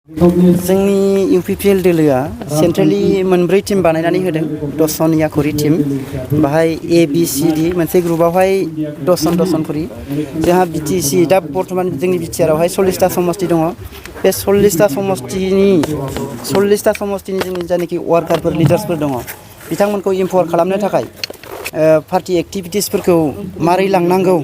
जोंनि इउपिपिएल दोलोआ सेन्ट्रेलि मोनब्रै टीम बानायनानै होदों 10 जनिया खरि टीम बाहाय ए बि सि डि मोनसे ग्रुपआवहाय 10 जन खरि जोंहा बिटिसि दा बर्तमान जोंनि बिटिआरआवहाय 40टा समष्टि दङ बे 40टा समष्टिनि जोंनि जायनाखि वार्कारफोर लिडार्सफोर दङ बिथांमोनखौ इम्पावार खालामनो थाखाय पार्टी एक्टिभिटिसफोरखौ मारै लांनांगौ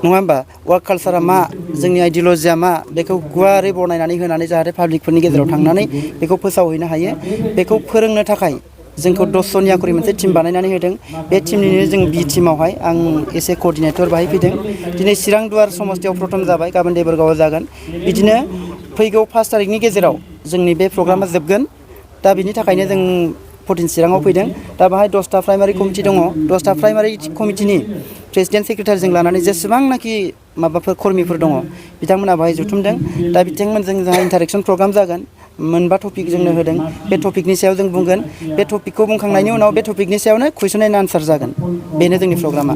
नङा होमबा वर्क कालचारा मा जोंनि आइडियोलजिया मा बेखौ गुवारै बनायनानै होनानै जाहाथे पाब्लिकफोरनि गेजेराव थांनानै बेखौ फोसावहैनो हायो बेखौ फोरोंनो थाखाय जोंखौ 10 जनिया खरि मोनसे टीम बानायनानै होदों बे टीमनिनो जों बि टीमावहाय आं एसे कोअर्डिनेटर बाहाय फैदों दिनै चिरां दुवार समष्टियाव प्रथम जाबाय गाबोन देबरगावआव जागोन बिदिनो फैगौ 5 तारिखनि गेजेराव जोंनि बे प्रग्रामा जोबगोन दा बिनि थाखायनो जों 14 चिराङाव फैदों दा बाहाय 10टा प्राइमारि कमिटि दङ 10टा प्राइमारि कमिटिनि प्रेसिडेन्ट सेक्रेटारिजों लानानै जेसेबांनाखि माबाफोर कर्मिफोर दङ बिथांमोना बाहाय जुथुमदों दा बिथांमोनजों जोंहा इन्टारेक्सन प्रग्राम जागोन मोनबा टपिक जोंनो होदों बे टपिकनि सायाव जों बुंगोन बे टपिकखौ बुंखांनायनि उनाव बे टपिकनि सायावनो कुइसन एन्ड आन्सार जागोन बेनो जोंनि प्रग्रामा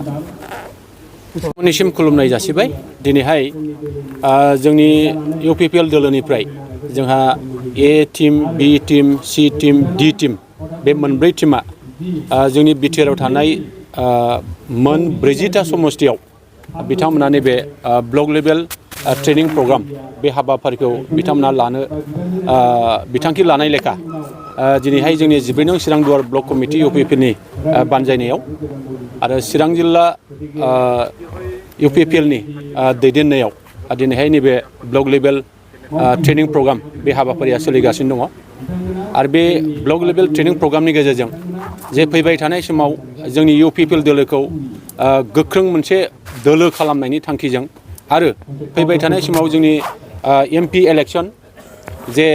नोंथांनिसिम खुलुमनाय जासिबाय दिनैहाय जोंनि इउपिपिएल दोलोनिफ्राय जोंहा ए टीम बि टीम सि टीम डि टीम बे मोनब्रै टीमा जोंनि बिटिआरआव थानाय मोन 40टा समष्टियाव बिथांमोना नैबे ब्लक लेभेल ट्रेनिं प्रग्राम बे हाबाफारिखौ बिथांमोना लानो बिथांखि लानाय लेखा दिनैहाय जोंनि 14 नं चिरां दुवार ब्लक कमिटि इउपिपिएलनि बानजायनायाव आरो चिरां जिल्ला इउपिपिएलनि दैदेननायाव दिनैहाय नैबे ब्लक लेभेल ट्रेनिं प्रग्राम बे हाबाफारिया सोलिगासिनो दङ आरो बे ब्लक लेभेल ट्रेनिं प्रग्रामनि गेजेरजों जे फैबाय थानाय समाव जोंनि इउपिपिएल दोलोखौ गोख्रों मोनसे दोलो खालामनायनि थांखिजों आरो फैबाय थानाय समाव जोंनि एमपि इलेक्सन जे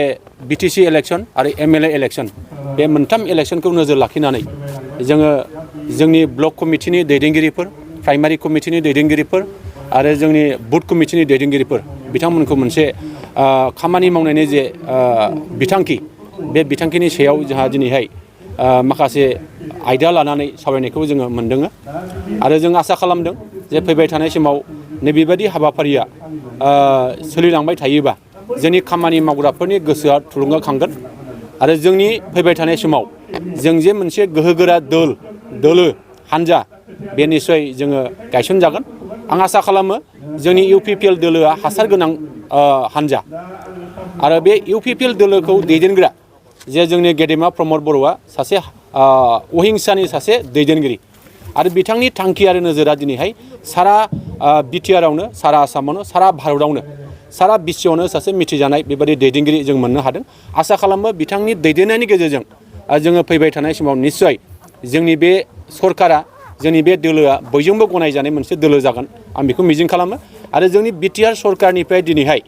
बिटिसि इलेक्सन आरो एमएलए इलेक्सन बे मोनथाम इलेक्सनखौ नोजोर लाखिनानै जोङो जोंनि ब्लक कमिटिनि दैदेनगिरिफोर प्राइमारि कमिटिनि दैदेनगिरिफोर आरो जोंनि बुथ कमिटिनि दैदेनगिरिफोर बिथांमोनखौ मोनसे खामानि मावनायनि जे बिथांखि बे बिथांखिनि सायाव जोंहा दिनैहाय माखासे आयदा लानानै सावरायनायखौ जोङो मोनदों आरो जों आसा खालामदों जे फैबाय थानाय समाव नैबेबायदि हाबाफारिया सोलिलांबाय थायोबा जोंनि खामानि मावग्राफोरनि गोसोआ थुलुंगाखांगोन आरो जोंनि फैबाय थानाय समाव जों जे मोनसे गोहोगोरा दोलो हानजा बे निस्सय जोङो गायसनजागोन आं आसा खालामो जोंनि इउपिपिएल दोलोआ हासार गोनां हानजा आरो बे इउपिपिएल दोलोखौ दैदेनग्रा जे जोंनि गेदेमा प्रमद बर'आ सासे अहिंसानि सासे दैदेनगिरि आरो बिथांनि थांखि आरो नोजोरा दिनैहाय सारा बिटिआरआवनो सारा आसामावनो सारा भारतआवनो सारा बिश्वआवनो सासे मिथिजानाय बेबायदि दैदेनगिरि जों मोननो हादों आसा खालामो बिथांनि दैदेननायनि गेजेरजों जोङो फैबाय थानाय समाव निस्सय जोंनि बे सरकारा जोंनि बे दोलोआ बयजोंबो गनायजानाय मोनसे दोलो जागोन आं बेखौ मिजिं खालामो आरो जोंनि बिटिआर सरकारनिफ्राय दिनैहाय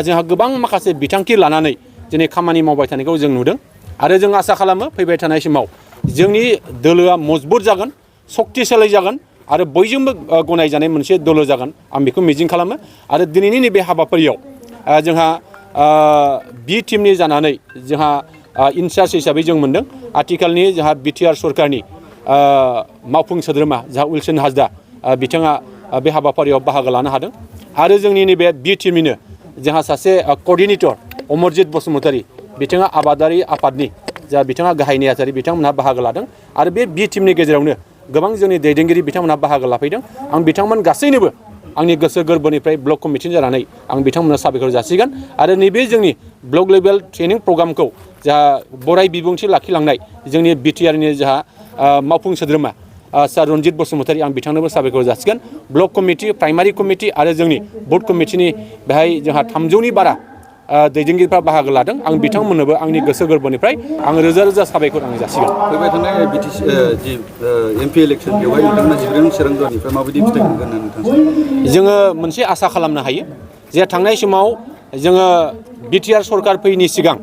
जोंहा गोबां माखासे बिथांखि लानानै दिनै खामानि मावबाय थानायखौ जों नुदों आरो जों आसा खालामो फैबाय थानाय समाव जोंनि दोलोआ मजबुत जागोन सक्तिशालि जागोन आरो बयजोंबो गनायजानाय मोनसे दोलो जागोन आं बेखौ मिजिं खालामो आरो दिनैनि नैबे हाबाफारियाव जोंहा बि टीमनि जानानै जोंहा इनचार्ज हिसाबै जों मोनदों आथिखालनि जोंहा बिटिआर सरकारनि मावफुं सोद्रोमा जोंहा उइलसन हाजदा बिथाङा बे हाबाफारियाव बाहागो लानो हादों आरो जोंनि नैबे बि टीमनिनो जोंहा सासे कोअर्डिनेटर अमरज बसुमतारी बिथाङा आबादारि आफादनि जा बिथाङा गाहाय नेहाथारि बिथांमोनहा बाहागो लादों आरो बे बि टीमनि गेजेरावनो गोबां जोंनि दैदेनगिरि बिथांमोनहा बाहागो लाफैदों आं बिथांमोन गासैनोबो आंनि गोसो गोरबोनिफ्राय ब्लक कमिटिनि जानानै आं बिथांमोननो साबायखर जासिगोन आरो नैबे जोंनि ब्लक लेभेल ट्रेनिं प्रग्रामखौ जा बराय बिबुंथि लाखिलांनाय जोंनि बिटिआरनि जोंहा मावफुं सोद्रोमा सार रन्जित बसुमतारी आं बिथांनोबो साबायखर जासिगोन ब्लक कमिटि प्राइमारि कमिटि आरो जोंनि बुथ कमिटिनि बेहाय जोंहा 300नि बारा दैदेनगिरिफ्रा बाहागो लादों आं बिथांमोननोबो आंनि गोसो गोरबोनिफ्राय आं रोजा रोजा साबायखर आं जासिगोन फैबाय थानाय बिटिसि जि एमपि इलेक्सन बेवहाय नोंथांमोना 14 नं चिरां दुवारनिफ्राय माबायदि फिथाइ मोनगोन होननानै नोंथां जोङो मोनसे आसा खालामनो हायो जे थांनाय समाव जोङो बिटिआर सरकार फैयैनि सिगां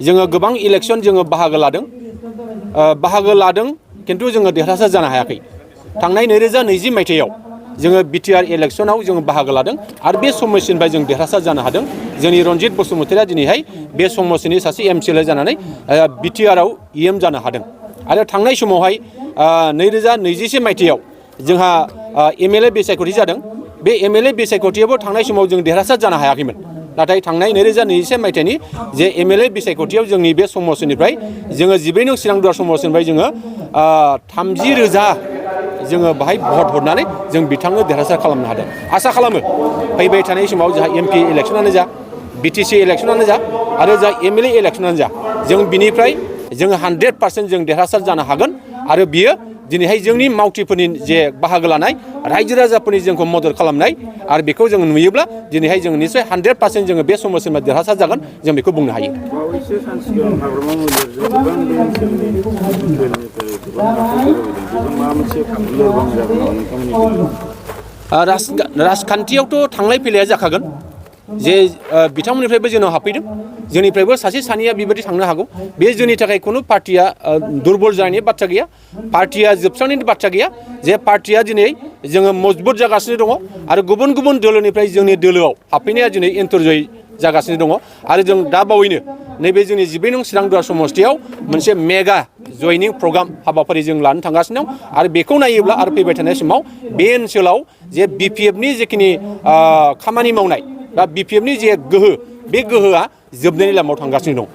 जोङो गोबां इलेक्सन जोङो बाहागो लादों खिन्थु जोङो देरहासार जानो हायाखै थांनाय 2020 मायथाइयाव जोङो बिटिआर इलेक्सनाव जोङो बाहागो लादों आरो बे समस्टिनिफ्राय जों देरहासार जानो हादों जोंनि रन्जित बसुमतारीया दिनैहाय बे समस्टिनि सासे एमसिएलए जानानै बिटिआरआव इएम जानो हादों आरो थांनाय समावहाय 2021 मायथाइयाव जोंहा एमएलए बिसायख'थि जादों बे एमएलए बिसायख'थियावबो थांनाय समाव जों देरहासार जानो हायाखैमोन नाथाय थांनाय 2021 मायथाइनि जे MLA बिसायख'थियाव जोंनि बे समस्तिनिफ्राय जोङो 14 नं चिरां दुवार समस्तिनिफ्राय जोङो 30,000 जोङो बाहाय भट हरनानै जों बिथांनो देरहासार खालामनो हादों। आसा खालामो फैबाय थानाय समाव जोंहा MP इलेक्सनानो जा BTC इलेक्सनानो जा आरो जा MLA इलेक्सनानो जा जों बिनिफ्राय जोङो 100% जों देरहासार जानो हागोन आरो बियो दिनैहाय जोंनि मावथिफोरनि जे बाहागो लानाय रायजो राजाफोरनि जोंखौ मदद खालामनाय आरो बेखौ जों नुयोब्ला दिनैहाय जों निश्चय 100% जोङो बे समस्यायाव देरहासार जागोन जों बेखौ बुंनो हायो। बावैसो सान सिगां हाग्रामा मुलिजों गोबां बे ओनसोलनि ओनसोलनिफ्राय गोबां माखासे बेजों माबा मोनसे लोरबां जागोन नामा नोंथांमोननि राजखान्थियावथ' थांलाय फैलाया जाखागोन जे बिथांमोननिफ्रायबो जोंनाव हाबफैदों जोंनिफ्रायबो सासे सानैया बेबायदि थांनो हागौ बे जोंनि थाखाय खुनु पार्टिया दुरबल जानायनि बाथ्रा गैया पार्टिया जोबस्रांनायनि बाथ्रा गैया जे पार्टिया दिनै जोङो मजबुत जागासिनो दङ आरो गुबुन गुबुन दोलोनिफ्राय जोंनि दोलोआव हाबफैनाया दिनै एन्टरजय जागासिनो दङ आरो जों दा बावैनो नैबे जोंनि 14 नं चिरां दुवार समस्तियाव मोनसे मेगा जयनिं प्रग्राम हाबाफारि जों लानो थांगासिनो दं आरो बेखौ नायोब्ला आरो फैबाय थानाय समाव बे ओनसोलाव जे BPFनि जेखिनि खामानि मावनाय दा BPFनि जे गोहो बे गोहोआ जोबनायनि लामायाव थांगासिनो दं।